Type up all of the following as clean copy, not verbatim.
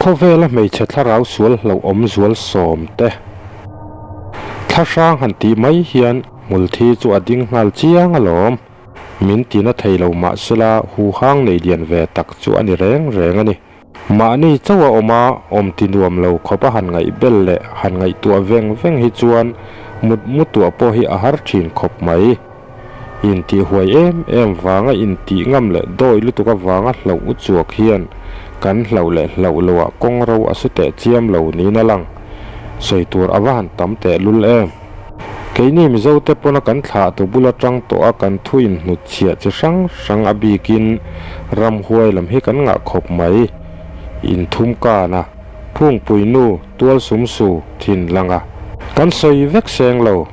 Khawvela hmeichhe thlarau sual hlauhawm zual sawm te. Thlahrang han tih mai hian hmulthi chu a ding nghal chiang alawm. Min tina thei lo mahsela huhang nei lian ve tak chu a ni reng reng a ni. Mahni chauh a awm a, awm ti nuam lo khawp a han ngaih bel leh han ngaihtuah veng veng hi chuan mut mutuah pawh hi a har thin khawp mai. Intih huai em em vanga intih ngam leh dawi lutuk avanga hlauh u chuak hian kan hlauh leh hlauh loah kawng ro a su teh chiam lo niin a lang. Sawi tur a va han tam teh lul em. Keini Mizote pawna kan thlahtu bul atang tawh a kan thu inhnutchhiah chi hrang hrang a bikin ramhuai lam hi kan ngah khawp mai. Inthum kana phungpui nu tual sum su thin langa kan sawi vek seng lo.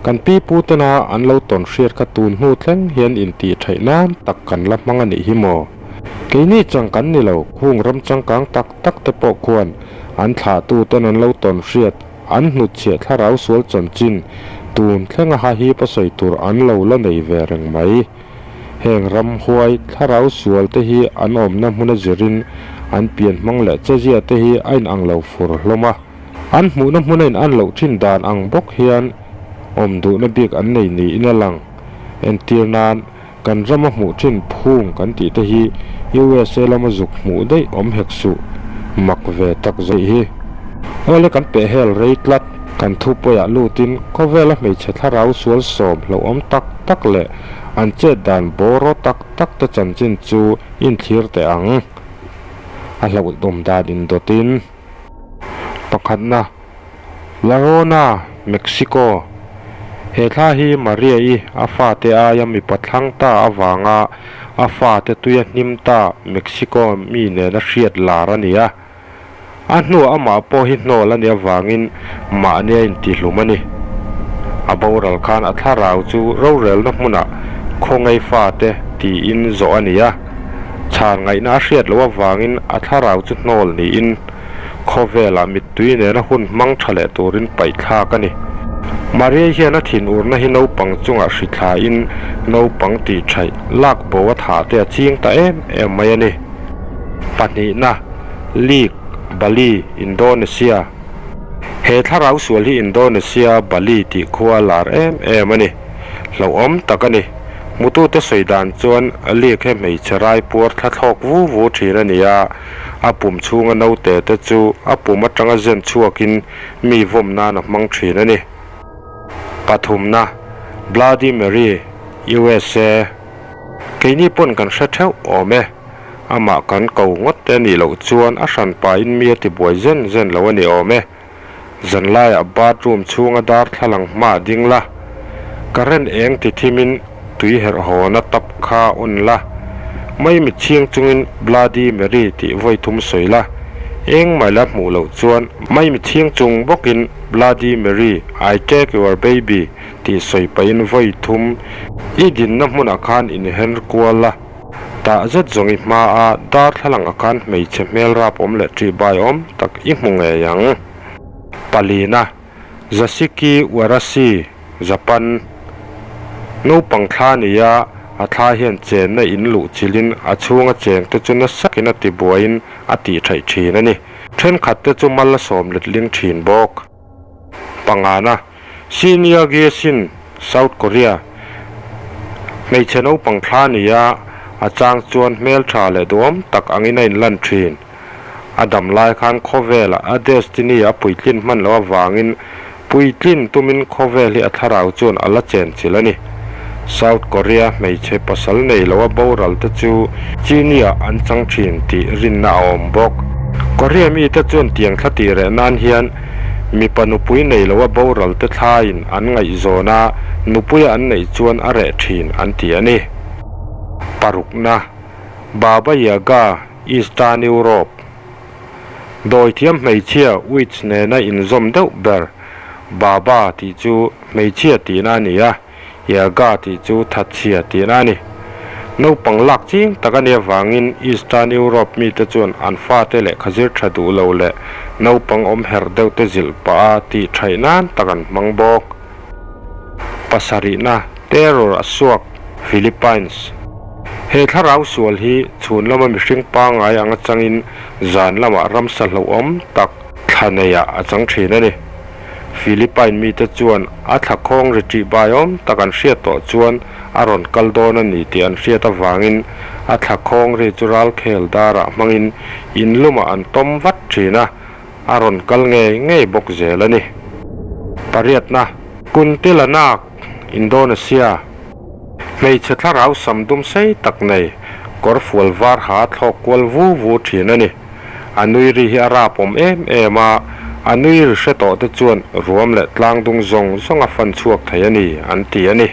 Kan pi pu tena an lo tawn hriat kha tun hnu thleng hian intih theih nan tak kan la hmang a nih hi maw? Keini chang kan ni lo, khung ram changkang tak tak te pawh khuan an thlahtu ten an lo tawn hriat, an hnutchhiah thlarau sual chanchin tun thlenga ha hip a sawi tur an lo la nei ve reng mai. Heng ramhuai thlarau sual te hi an awmna hmuna zirin an pian hmang leh chezia te hi a inang lo fur hlawm a. An hmuhna hmuna in an loh thin dan ang bawk hian awm duhna bik an nei niin a lang. Entir nan, kan rama hmuh thin phung kan tih te hi USA lama zuk hmuh daih awm hek suh, mak ve tak zawih hi. Awle kan peh hel rei tlat, kan thu pawiah lutin khawvela hmeichhe thlarau sual sawm hlauhawm tak tak leh an chet dan bawraw tak tak te chanchin chu inthlir teh ang. A hlauhawm dan indawtin. Pakhatna, La Rona, Mexico. He thla hi Maria-i a fate aia mipa thlang ta avanga a fate tuia hnim ta Mexico mi nena hriat lar a ni a. A hnuah amah pawh hi hnawl a nih avangin mahni a intihlum a ni. A boral khan a thlarau chu rorelna hmunah khawngei fate tiin zawh a ni a. Chhan ngaihna a hriat loh avangin a thlarau chu hnawl niin khawvelah mittui nena hun hmang tha leh turin paih thlak a ni. Maria hian a thinurna hi naupang chungah hri thlain naupang tih thaih lak bo a thah te a ching ta em em mai a ni. Pahnihna, League, Bali, Indonesia. He thlarau sual hi Indonesia, Bali tih khua lar em em a ni. Hlauhawm tak a ni. Hmutute sawi dan chuan League he hmeichhe rai puar thla thlawk vu vu thin a ni a, a pum chhunga naute te chu a pum atanga zen chhuakin mi vawm nan a hmang thin a ni. Pathumna, Bloody Mary, USA. Keini pawn kan hre theuh awm e. Amah kan ko ngawt te a nih loh chuan a hran pahin mi a tibuai zen zen lo a ni awm e. Zanlaiah bathroom chhunga darthlalang hmaah ding la, current eng ti thimin tui herh hawna tap kha on la, mai mitchhing chungin Bloody Mary tih vawi thum sawi la, eng mai la hmuh loh chuan mai mitchhing chung bawkin Bloody Mary, I take your baby tih sawi pahin vawi thum i dinna hmunah khan inher kual la. Tah zet zawng i hma a, darthlalang a khan hmeichhe hmel rap awm leh ṭih bai awm tak i hmu ngei ang. Palina, Zasiki Warashi, Japan. Naupang thla ni a, a thla hian chenna in luh chilhin a chhunga chengte chu nasakin a tibuaiin a tih theih ṭhin a ni. Ṭhenkhatte chu mal a sawm letling ṭhin bawk. Pangana, Senior Gyesin, South Korea, hmeichhe naupang thla ni a, a chang chuan hmeltha leh duhawm tak angin a inlan thin. A dam lai khan khawvelah a destiny a puitlin hman loh avangin puitlin tumin khawvel hi a thlarau chuan a la chenchilh a ni. South Korea hmeichhe pasal nei loa boral te chu Chini-ah an chang thin tih rinna a awm bawk. Korea mite chuan tiang thla tih reh nan hian mipa nupui nei loa boral te thlaiin an ngaihzawn a, nupuia an neih chuan a reh thin an ti a ni. Parukna, Baba Yaga, Eastern Europe. Dawithiam hmeichhia witch nena inzawm deuh ber Baba tih chu hmeichhia tihna a ni a, Yaga tih chu thatchhia tihna a ni. Naupang lak ching tak a nih avangin Eastern Europe mite chuan an fate lehkha zir tha duh lo leh naupang awm herh deuh te zilh pah a tih thaih nan tak an hmang bawk. Pasarihna, Terror a suak, Philippines. He thlarau sual hi chhun lama mihring pangngai anga changin zan lamah ramsa hlauhawm tak thla neiah a chang thin a ni. Philippine mite chuan a thla khawng ri ṭih baiawm tak an hriat tawh chuan a rawn kal dawn a ni tih an hriat avangin a thla khawng ri chu ralkhel darah hmangin in lumah an tawm vat thin a, a rawn kal ngei ngei bawk zel a ni. Pariatna, Kuntilanak, Indonesia. Hmeichhe thlarau sam dum sei tak nei, kawr fual var ha thlawk kual vu vu thin a ni. A nui ri hi a rap awm em em a, a nui ri hre tawh te chuan ruam leh tlang dung zawng zawng a fan chhuak thei a ni, an ti a ni.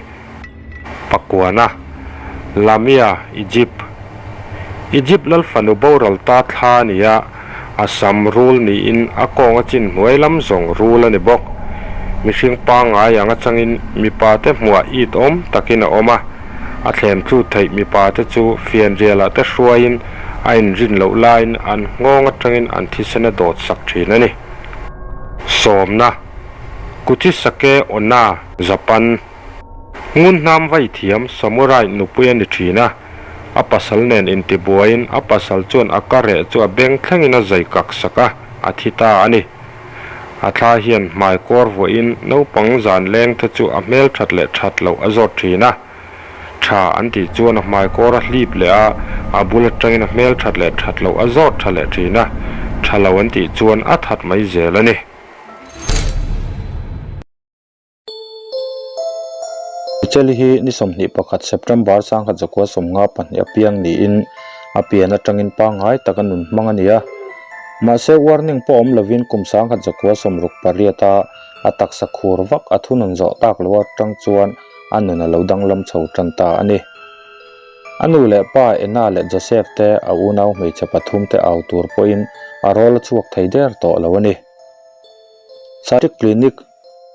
Pakuana, Lamia, Egypt. Egypt lal fanu boral ta thla a ni a, a sam rul niin a kawng a chin hnuai lam zawng rul a ni bawk. Mihring pangngai ang atangin mipa te hmuah it awm takin a awm a, a thlem tlut theih mipa te chu fianrialah te hruaiin a inrin loh laiin an nghawng atangin an thisen a dawt sak thin a ni. Sawmna, Kuchisake Onna, Japan. Ngun hnam vai thiam Samurai nupui a ni thin a, a pasal nen intibuaiin a pasal chuan a ka reh chu a beng thlengin a zai kak sak a, a thi ta a ni. A thla hian hmai kawr vuahin naupang zan leng te chu a hmel that leh that loh a zawt thin a. Tha an tih chuan a hmai kawr a hlip leh a, a bul atangin a hmel that leh that loh a zawt tha leh thin a, tha lo an tih chuan a that mai zel a ni. Michelle hi ni 21 September 1952 a piang niin a pian atangin pangngai taka nun hmang a ni a. Mahse warning pawh awm lovin kum 1968 a a taksa khur vak a thunun zawh tak loh atang chuan a nun a lo danglam chho tan ta a ni. A nu leh pa Enna leh Joseph te a unau hmeichhe pathum te au tur pawhin a rawl a chhuak thei der tawh lo a ni. Psychiatric Clinic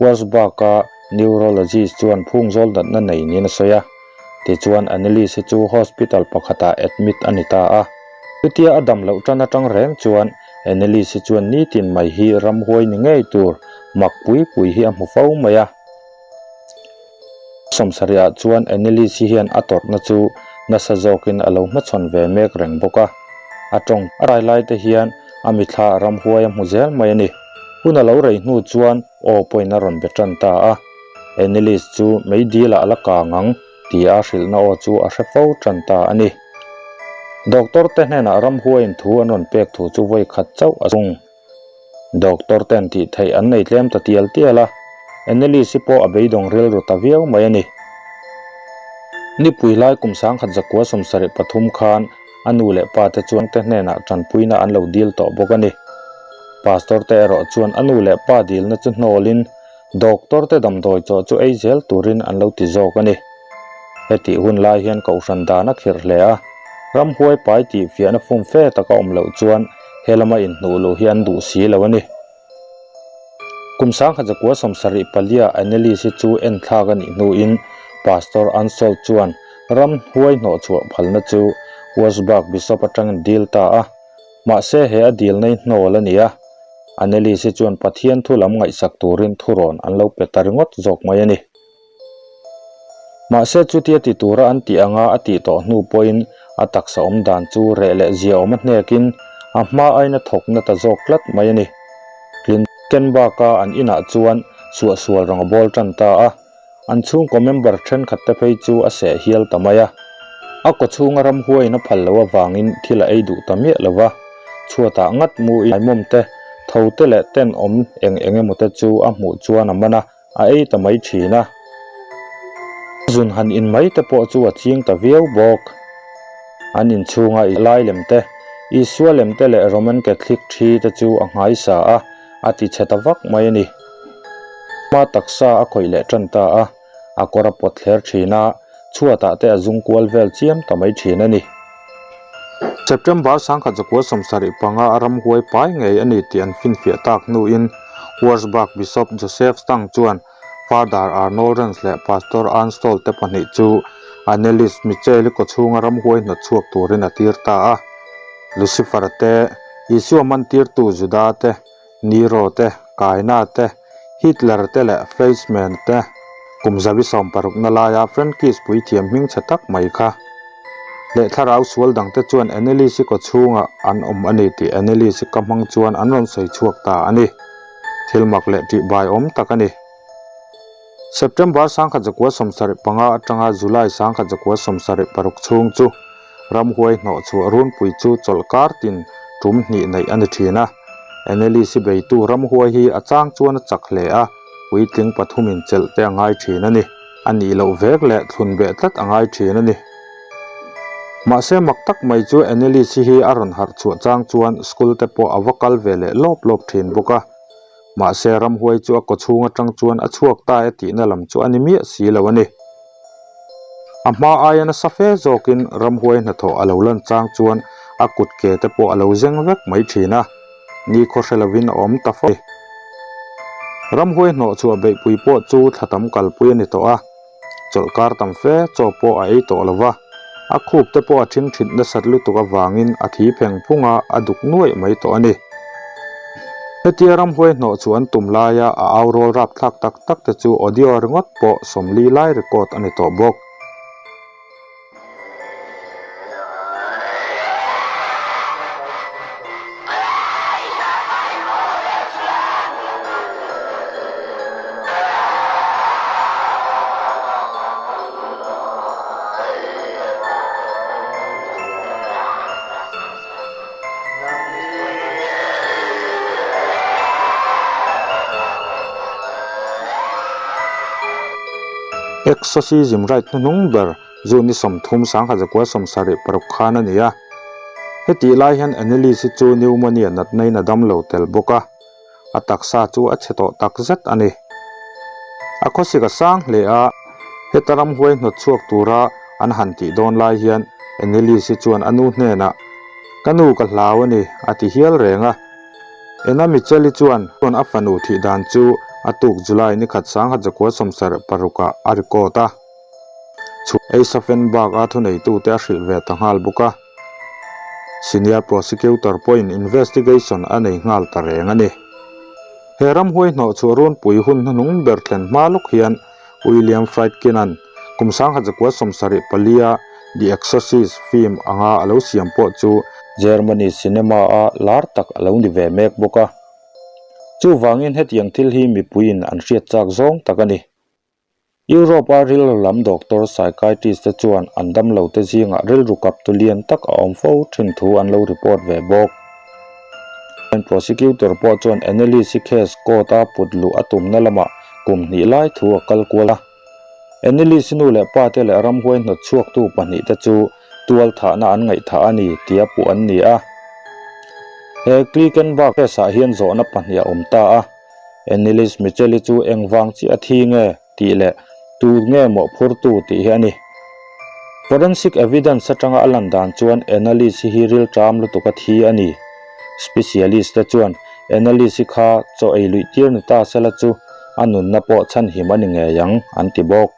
Wurzbach-a neurologist chuan phung zawl natna nei niin a sawi a. Tichuan Anneliese chu hospital pakhatah admit a ni ta a. Chutia a dam loh tan atang reng chuan Anneliese chuan nitin mai hi ramhuai ni ngei tur mak pui pui hi a hmu fo mai a. Sawmsarihah chuan Anneliese hian a tawrhna chu nasa zawkin a lo hmachhawn ve mek reng bawk a. A tawng a rai lai te hian a mithla ramhuai a hmu zel mai a ni. Hun a lo rei hnu chuan aw pawhin a rawn be tan ta a. Anneliese chu meidilah a la kang ang tia a hrilhna aw chu a hre fo tan ta a ni. Doctor te hnenah ramhuaiin thu an rawn pek thu chu vawi khat chauh a zung. Doctor ten tih theih an nei tlem ta tial tial a, Anneliese pawh a beidawng rilru ta viau mai a ni. Nipui lai kum 1973 khan a nu leh pa te chuan te hnenah tanpuina an lo dil tawh bawk a ni. Pastor te erawh chuan a nu leh pa dilna chu hnawlin Doctor te damdawi chawh chu ei zel turin an lo ti zawk a ni. Hetih hun lai hian kohhran dan a khirh hle a, ramhuai pai tih fiahna fum fe taka awm loh chuan he lama inhnuh luh hi an duh si lo a ni. Kum 1974 Anneliese chu enthlak a nih hnuin Pastor Ansold chuan ramhuai hnawhchhuah phalna chu Wurzburg Bishop atangin dil ta a. Mahse he a dilna hi hnawl a ni a, Anneliese chuan Pathian thu lam ngaihsak turin thurawn an lo pe ta ringawt zawk mai a ni. Mahse chutia ti tura an tih anga a tih tawh hnu pawhin a taksa awm dan chu reh leh zia awm a hnekin a hma aiin a thawk na ta zawk tlat mai a ni. Klinkenbach-a an inah chuan suahsual rawng a bawl tan ta a. An chhungkaw member thenkhat te phei chu a seh hial ta mai a. A kaw chhunga ramhuaiin a phal loh avangin thil a ei duh ta miah lo va. Chhuatah ngat mu in Maimawm te, tho te leh tenawm eng eng emaw te chu a hmuh chuan a man a, a ei ta mai thin a. Zun han in mai te pawh chu a ching ta viau bawk. An inchhunga i lai lem te, Isua lem te leh Roman Catholic thi te chu a nghaisa a. A ti chhe ta vak mai a ni. Hma taksa a khawih leh tan ta a, a kawr a pawt thler thin a, chhuatah te a zung kual vel chiam ta mai thin a ni. September 1975 a ramhuai pai ngei a ni tih an finfiah tak hnuin Wurzburg Bishop Joseph Stang chuan Father Arnold Renz leh Pastor Ernst Stoll te pahnih chu Annelies Michel-i kawchhunga ramhuai hnawtchhuak turin a tir ta a. Lucifer te, Isua mantirtu Juda te, Nero te, Kaina te, Hitler te leh Fleischmann te kum zabi sawmparukna laia Frankish puithiam hmingchhe tak mai kha. Leh thlarau sual dangte chuan Anneliese kawchhungah an awm a ni tih Anneliese ka hmang chuan an rawn sawi chhuak ta a ni. Thil mak leh ṭihbai awm tak a ni. September 1975 atanga July 1976 chhung chu ramhuai hnawhchhuah runpui chu chawlhkar tin tum hnih neih a ni thin a. Anneliese beitu ramhuai hi a chang chuan a chak hle a, puitling pathumin chelh te a ngai thin a ni. A nih loh vek leh thlun beh tlat a ngai thin a ni. Mahse mak tak mai chu Anneliese hi a rawn harh chhuah chang chuan school te pawh a va kal ve leh lawp lawp thin bawk a. Mahse ramhuai chu a kawchhung atang chuan a chhuak ta e tihna lam chu a ni miah si lo a ni. A hma aia nasa fe zawkin ramhuai hnathawh a lo lan chang chuan a kut ke te pawh a lo zeng vek mai thin a. Ni khaw hre lovin a awm ta fo. Ramhuai hnawh chhuah beihpui pawh chu thla tam kalpui a ni tawh a, chawlhkar tam fe chaw pawh a ei tawh lo va, a khup te pawh a thing thit nasat lutuk avangin a thi pheng phung a, a duk nuaih mai tawh a ni. Hetia ramhuai hnawh chhuah an tum laia a au rawl rapthlak tak tak te chu audio ringawt pawh 40 lai record a ni tawh bawk. Exorcism rite hnuhnung ber June ni 30 1976 khan a ni a. Hetih lai hian Anneliese chu pneumonia natna-in a dam lo tel bawk a, a taksa chu a chhe tawh tak zet a ni. A khawsik a sang hle a, heta ramhuai hnawt chhuak tura an han tih dawn lai hian Anneliese chuan a nu hnenah, Ka nu ka hlau a ni, a ti hial reng a. Ena Micheli chuan a fanu thih dan chu a tuk July ni khat 1976 ah a record a. Chhuah ei Safenbag a thuneitute a hrilh ve ta nghal bawk a. Senior Prosecutor pawhin investigation a nei nghal ta reng a ni. He ramhuai hnawhchhuah runpui hun hnuhnung ber thlen hma lawk hian William Friedkin-a'n kum 1974-a The Exorcist film anga a lo siam pawh chu Germany cinema-a lar tak a lo ni ve mek bawk a. Chuvangin hetiang thil hi mipuiin an hriat chak zawng tak a ni. Europe-a rilru lam doctor psychiatrist te chuan an damlo te zingah rilru kaptu lian tak a awm fo thin thu an lo report ve bawk. Prosecutor pawh chuan Anneliese case court-a put luh a tumna lamah kum hnih lai thu a kal kual a. Anneliese nu leh pa te leh ramhuai hnawt chhuaktu pahnih te chu tual thahna an ngaihthah a ni tia puh an ni a. He Klickenbach case-ah hian zawhna pahnih a awm ta a. Anneliese Micheli chu engvang chiah a thi nge tih leh tu nge mawhphurtu tih hi a ni. Forensic evidence atanga a lan dan chuan Anneliese hi rilṭam lutuk a thi a ni. Specialist te chuan Anneliese kha chaw ei luih tir ni ta sela chu a nunna pawh chhanhim a ni ngei ang an ti bawk.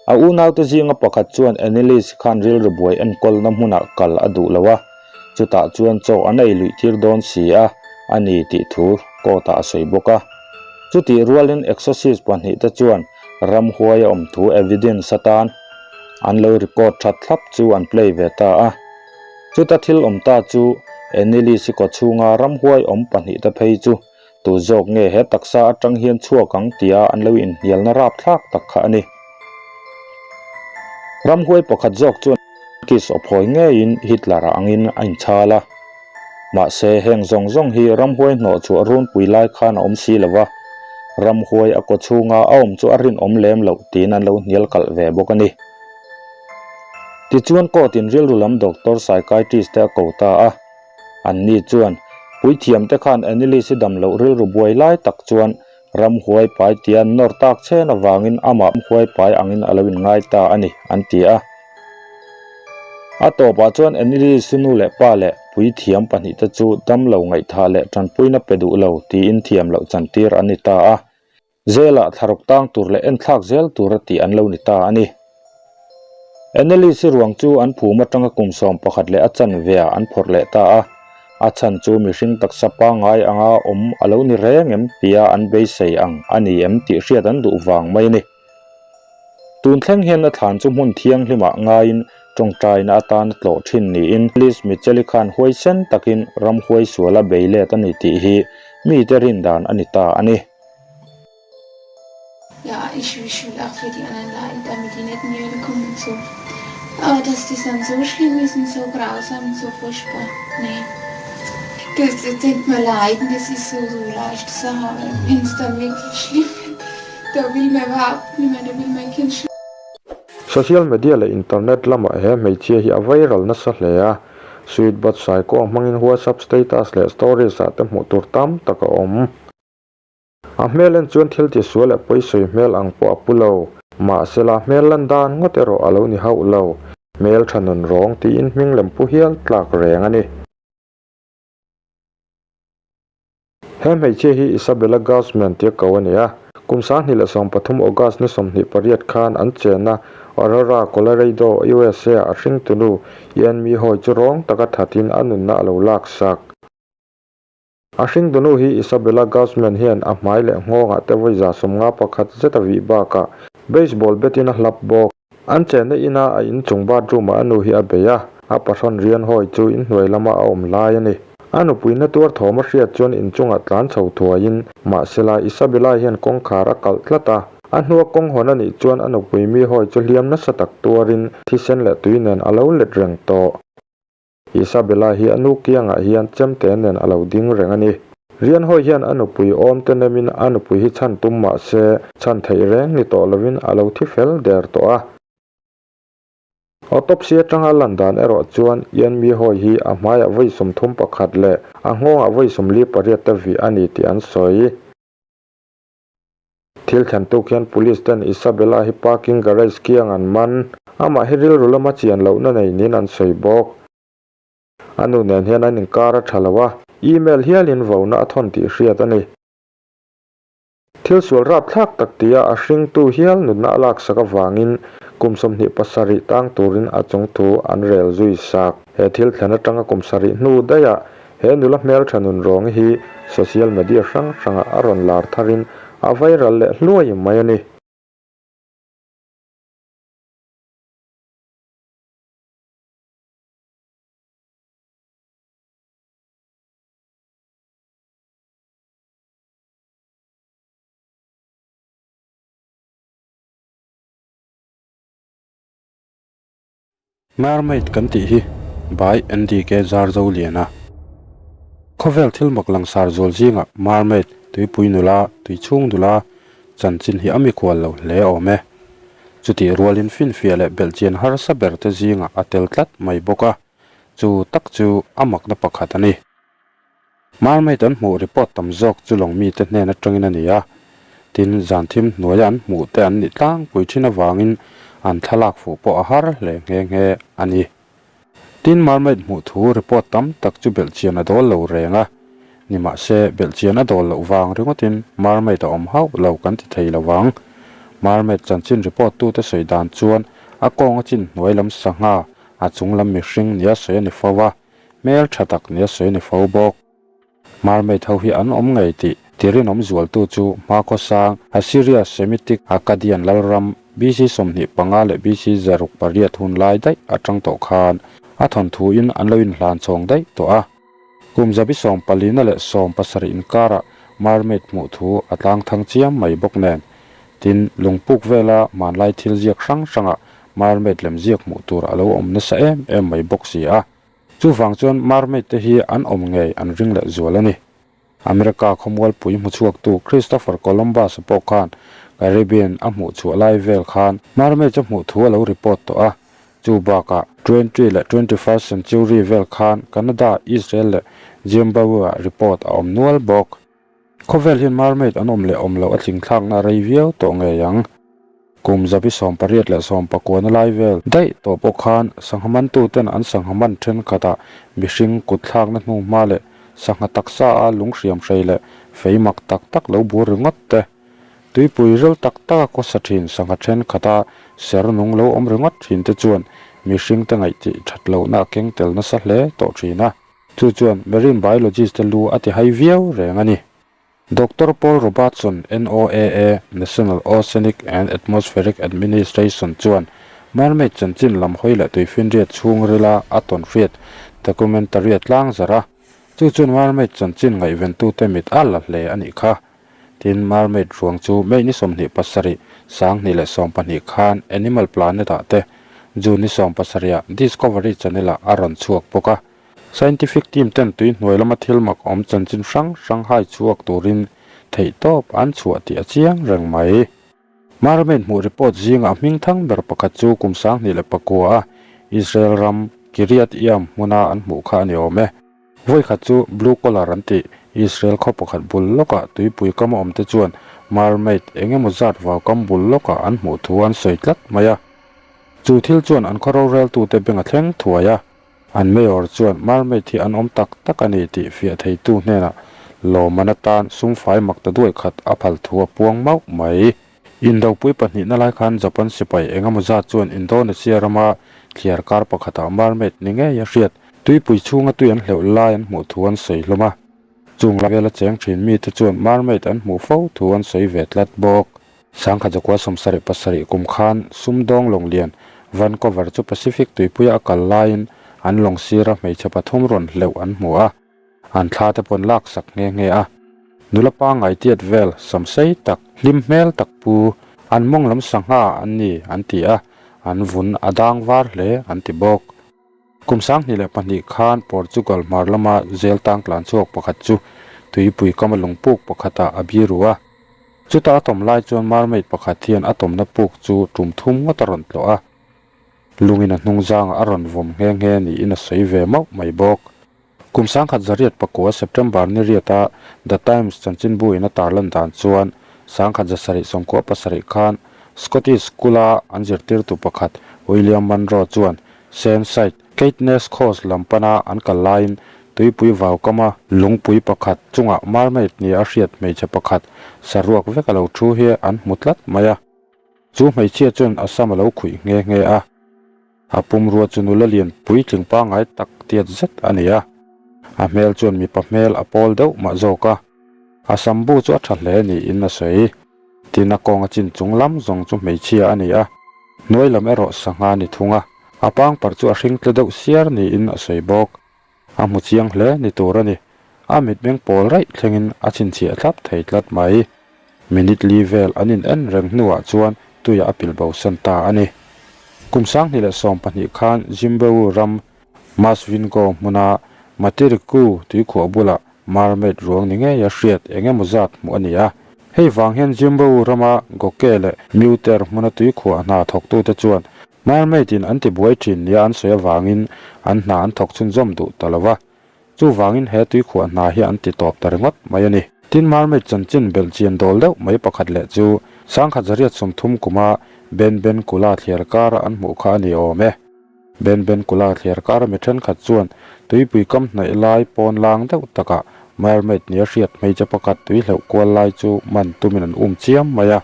A unaute zinga pakhat chuan Anneliese khan rilru buai enkawlna hmunah kal a duh lo a, chutah chuan chaw an ei luih tir dawn si a, a ni tih thu court-ah a sawi bawk a. Chutih rualin exorcist pahnihte chuan ramhuai a awm thu evidence atan an lo record that thlap chu an play ve ta a. Chuta thil awm ta chu Anneliese kawchhunga ramhuai awm pahnihte phei chu Tu zawk nge he taksa atang hian chhuak ang tia an lo inhnialna rapthlak tak kha a ni. Ramhuai pakhat zawk chuan kiss aw phawi ngeiin Hitler-a angin a inchhal a. Mahse, heng zawng zawng hi ramhuai hnawh chhuah runpui lai khan a awm si lo va, ramhuai a kaw chhunga a awm chu a rinawm lem loh tiin an lo hnial kalh ve bawk a ni. Tichuan court-in rilru lam doctor psychiatrist te a ko ta a. Anni chuan, Puithiamte khan Anneliese dam loh rilru buai lai tak chuan ramhuai pai tia an nawr tak chhen avangin amah ramhuai pai angin a lo inngai ta a ni, an ti a. A tawpah chuan Anneliese nu leh pa leh puithiam pahnihte chu dam lo ngaihthah leh tanpuina pe duh lo tiin thiam loh chantir an ni ta a. Zelah thlaruk tang tur leh enthlak zel tura tih an lo ni ta a ni. Anneliese ruang chu an phum atanga kum 11 leh a chanve ah an phawrh leh ta a, a chhan chu mihring taksa pangngai anga awm a lo ni reng em tia an beisei ang a ni em tih hriat an duh vang mai a ni. Tun thleng hian a thlan chu hmun thianghlimah ngaiin Tawngtaina atana tlawh thin niin Liz Mitchell-i khan huaisen takin ramhuai sual a bei let a ni tih hi mite rin dan a ni ta a ni. Ja, ich ich will auch für die anderen leid, damit die nicht in die Hölle kommen und so. Aber dass das dann so schlimm ist und so grausam und so furchtbar, nee. Das, das denkt man leiden, das ist so, so leicht zu sagen, aber wenn es dann wirklich schlimm wird, da will man überhaupt nicht mehr, da will mein Kind schon. Social media leh internet lamah he hmeichhia hi a viral nasa hle a, Sweetbot saikawng hmangin WhatsApp status leh stories ah te hmuh tur tam tak a awm. A hmel en chuan thil ti sual leh pawisawi hmel ang pawh a pu lo. Mahsela hmel lan dan ngawt erawh a lo ni hauh lo. Hmel tha nun rawng tiin hming lem pu hial tlak reng a ni. He hmeichhia hi Isabella Guzman tia ko a ni a. Kum 2013 August ni 28 khan an chenna Aurora, Colorado, USA ah a hringtunu Ian Mihoy chu rawng taka thatin a nunna a lo laksak. A hringtunu hi Isabella Guzman hian a hmai leh nghawngah te vawi 51 zet a vih bakah baseball bat in a hlap bawk. An chenna ina a inchung bathroom ah a nu hi a bei a, a pahrawn rian hawi chu inhnuai lama a awm lai a ni. A nupui na tuar thawm a hriat chuan inchungah tlan chho thuaiin mahsela Isabella hian kawngkhar a kalh tlat a, a hnua kawng hawn a nih chuan a nupui mi hawi chu hliam nasa tak tuarin thisen leh tui nen a lo let reng tawh. Isabella hi a nu kiangah hian chemte nen a lo ding reng a ni. Rianhawi hian a nupui awm te nemin a nupui hi chhan tum mah se chhan theih reng ni tawh lovin a lo thi fel der tawh a. Autopsy atanga lan dan erawh chuan Ian Mihawi hi a hmaiah vawi 31 leh a nghawngah vawi 48 te vih a ni tih an sawi. Thil thlen tuk hian Police ten Isabella hi parking garage kiang an man. Amah hi rilru lama chian lohna nei niin an sawi bawk. A nu nen hian an inkar a tha lo a, email hialin vona a thawn tih hriat a ni. Thil sual rapthlak tak tia a hringtu hial nunna a laksak avangin kum 27 tang turin a chungthu an rel zui sak. He thil thlen atanga kum sarih hnu daihah he nula hmeltha nun rawng hi social media hrang hrangah a rawn lar tharin a viral leh hluai mai a ni. Mermaid kan tih hi by NDK Zarzoliana. Khawvel thil mak langsar zual zingah mermaid, tuipui nula, tuichhung nula chanchin hi a mikhual lo hle awm e. Chutih rualin finfiah leh belhchian harsa ber te zingah a tel tlat mai bawk a, chu tak chu a makna pakhat a ni. Mermaid an hmuh report tam zawk chu lawng mite hnen atangin a ni a, tin zan thim hnuaia an hmuh te an nih tlangpui thin avangin an thlalak fuh pawh a har hle nghe nghe a ni. Tin mermaid hmuh thu report tam tak chu belhchian a dawl lo reng a, nimahse belhchian a dawl loh vang ringawtin mermaid a awm hauh lo kan ti thei lo vang. Mermaid chanchin report tute sawi dan chuan a kawnga chin hnuai lam sangha a chung lam mihring nia sawi a ni fo a, Hmel tha tak nia sawi a ni fo bawk. Mermaid ho hi an awm ngei tih ti rinawm zualtu chu hmakhaw sang Assyria Semitic Akkadian lalram BC 25 leh BC 68 hun lai daih atang tawh khan a thawnthuin an lo inhlan chhawng daih tawh a. Kum zabi sawmpalina leh sawmpasarih inkarah mermaid hmuh thu a tlang thang chiam mai bawk nen. Tin, lungpuk vela hmanlai thil ziak hrang hrangah Mermaid lem ziak hmuh tur a lo awm nasa em em mai bawk si a. Chuvang chuan mermaid te hi an awm ngei an ring leh zual a ni. America khawmualpui hmuchhuaktu Christopher Columbus-a pawh khan Caribbean a hmuh chhuah lai vel khan mermaids a hmuh thu a lo report tawh a. Chu bakah twenty leh twenty first century vel khan Canada, Israel leh Zimbabwe-ah report a awm nual bawk. Khawvel hian mermaid an awm leh awm loh a tlingthlakna a rei viau tawh ngei ang. Kum zabi 18 leh sawmpakuana lai vel daih tawh pawh khan sangha mantuten an sangha man thenkhatah mihring kut thlakna hnuhma leh sangha taksa a lung hriam hrei leh fei mak tak tak lo bur ringawt te, tuipui ril tak taka khawsa thin sangha thenkhata ser nung lo awm ringawt thin te chuan mihringte ngaihtih that lohna a keng tel nasa hle tawh thin a. Chu chuan marine biologist te lu a ti hai viau reng a ni. Doctor Paul Robertson, NOAA, National Oceanic and Atmospheric Administration, chuan Mermaid chanchin lam hawi leh tuifinriat chhungrila a tawn hriat documentary a tlang zarh a, chu chuan mermaid chanchin ngaihventute mit a la hle a nih kha. Tin, mermaid ruang chu May ni 27, 2012 khan Animal Planet ah te June ni 17 ah Discovery Channel ah a rawn chhuak bawk a. Scientific team ten tui hnuai lama thil mak awm chanchin hrang hrang hai chhuak turin theihtawp an chhuah tih a chiang reng mai. Mermaid hmuh report zingah hming thang ber pakhat chu kum 2009 a Israel ram Kiryat Yam hmuna an hmuh kha a ni awm e. Vawikhat chu Blue Collar an tih Israel khaw pakhat bul lawkah tuipui kam a awmte chuan mermaid eng emaw zat vau kam bul lawkah an hmuh thu an sawi tlat mai a. Chu thil chuan an khaw roreltute beng a thleng thuai a. An mayor chuan mermaid hi an awm tak tak a ni tih fiah theitu hnenah lawmman atan sumfai mak ta duai khat a phal thu a puang mauh mai. Indopui pahnihna lai khan Japan sipai engemaw zat chuan Indonesia rama thliar kar pakhatah mermaid ni ngei a hriat. Tuipui chhunga tui an hleuh lai an hmuh thu an sawi hlawm a. Chung vela cheng thin mite chuan mermaid an hmuh fo thu an sawi ve tlat bawk. Sangkhat zakua 77 kum khan sumdawng lawng lian Vancouver chu Pacific tuipuia a kal laiin an lawng sira hmeichhe pathum rawn hleuh an hmu a, an thla te pawn lak sak nghe nghe a. Nula pangngai tiat vel sam sei tak, hlim hmel tak pu, an mawng lam sangha an ni an ti a, an vun a dang var hle an ti bawk. Kum 2002 khan Portugal hmar lama zel tang tlan chhuak pakhat chu tuipui kama lungpuk pakhatah a biru a. Chuta a tawm lai chuan mermaid pakhat hian a tawmna puk chu tum thum ngawt a rawn tlawh a. Lungin a hnung zangah a rawn vawm nghe nghe niin a sawi ve mauh mai bawk. Kum 1909 September ni riata The Times chanchinbu in a tarlan dan chuan 1797 khan Scottish School-a an zirtirtu pakhat William Munro chuan Senside, Caithness Coast lam pana an kal laiin tuipui vau kama lungpui pakhat chungah mermaid nia a hriat hmeichhe pakhat saruak vek a lo thu hi an hmu tlat mai a. Chu hmeichhia chuan a sam a lo khuih nghe nghe a. A pumrua chu nula lian puitling pangngai tak tiat zet a ni a. A hmel chuan mipa hmel a pawl deuh mah zawk a. A sambu chu a tha hle niin a sawi. Tin a kawng a chin chung lam zawng chu hmeichhia a ni a, hnuai lam erawh sangha a ni thung a, a pangpar chu a hring tle deuh siar niin a sawi bawk. A hmu chiang hle ni tur a ni. A mitmeng pawl raih thlengin a chhinchhiah thlap thei tlat mai. Minute li vel an in en reng hnuah chuan tuiah a pil bo san ta a ni. Kum 2012 khan Zimbabwe ram Masvingo hmuna Matiriku tuikhuah bulah mermaid ruang ni ngei a hriat eng emaw zat hmuh a ni a. Hei vang hian Zimbabwe rama Goke leh Mewter hmuna tuikhuah hna thawktute chuan mermaid in an tibuai thin nia an sawi avangin an hna an thawk chhunzawm duh ta lo va. Chuvangin he tuikhuah hna hi an ti tawp ta ringawt mai a ni. Tin mermaid chanchin belh chian dawl deuh mai pakhat leh chu 1930 kuma Ben Ben Kula thliar kara an hmuh kha a ni awm e. Ben Ben Kula thliar kara mi thenkhat chuan tuipui kam hnaih lai pawn lang deuh takah mermaid nia hriat hmeichhe pakhat tui hleuh kual lai chu man tumin an um chiam mai a.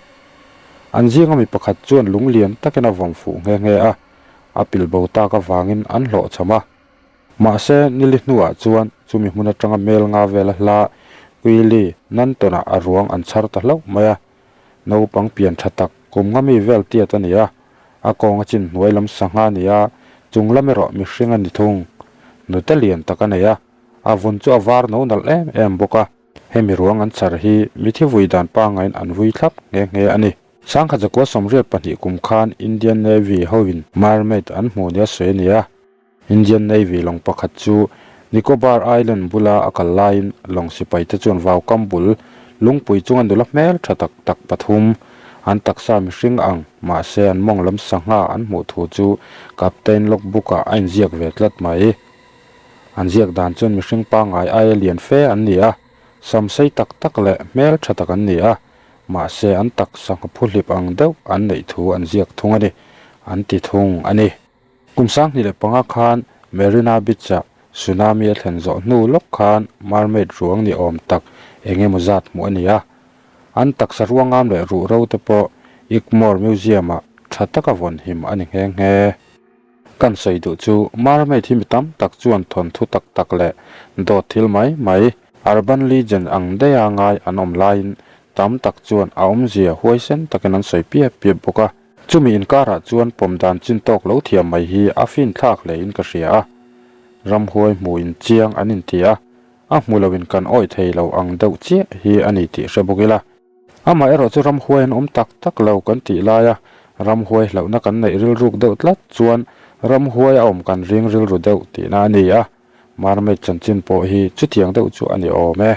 An zinga mi pakhat chuan lung lian takin a vawm fuh nghe nghe a, a pil bo tak avangin an hlawhchham a. Mahse, nili hnuah chuan chumi hmun atanga mel nga vela hla Quilly Nanton-ah a ruang an chhar ta hlauh mai a. Naupang pian tha tak kum nga mi vel tiat a ni a, a kawng a chin hnuai lam sangha a ni a, chung lam erawh mihring a ni thung. Nute lian tak a nei a, a vun chu a var no nalh em em bawk a. Hemi ruang an chhar hi mithi vui dan pangaiin an vui thlap nghe nghe a ni. Sangkhat zakua 82 kum khan Indian Navy hoin mermaid an hmuh nia sawi a ni a. Indian Navy lawng pakhat chu Nicobar Island bula a kal laiin lawng sipai te chuan vau kam bul lungpui chunga nula hmel tha tak tak pathum an taksa mihring ang mahse an mawng lam sangha an hmuh thu chu Captain logbook ah a inziak ve tlat mai. An ziak dan chuan mihring pangngai aia lian fe an ni a, sam sei tak tak leh hmel tha tak an ni a, mahse an taksa ngaphuhlip ang deuh an neih thu an ziak thung a ni, an ti thung a ni. Kum 2005 khan Marina Beach-ah tsunami a thlen zawh hnu lawk khan mermaid ruang ni awm tak eng emaw zat hmuh a ni a. An taksa ruangam leh ruh ro te pawh Igmore Museum-ah tha taka vawn him a ni nghe nghe. Kan sawi duh chu mermaid hi mi tam tak chuan thawnthu tak tak leh dawt thil mai mai, urban legend ang daiha ngai an awm laiin tam tak chuan a awmzia huaisen takin an sawi piap piap bawk a. Chumi inkarah chuan pawm dan chin tawk lo thiam mai hi a fin thlak hlein ka hria a. Ramhuai hmu in chiang an inti a, a hmu loin kan awih thei lo ang deuh chiah hi a ni tih hre bawk ila. Amah erawh chu ramhuai an awm tak tak lo kan tih laia ramhuai hlauhna kan neih rilruk deuh tlat chuan ramhuai a awm kan ring rilru deuh tihna a ni a, Mermaid chanchin pawh hi chutiang deuh chu a ni awm e.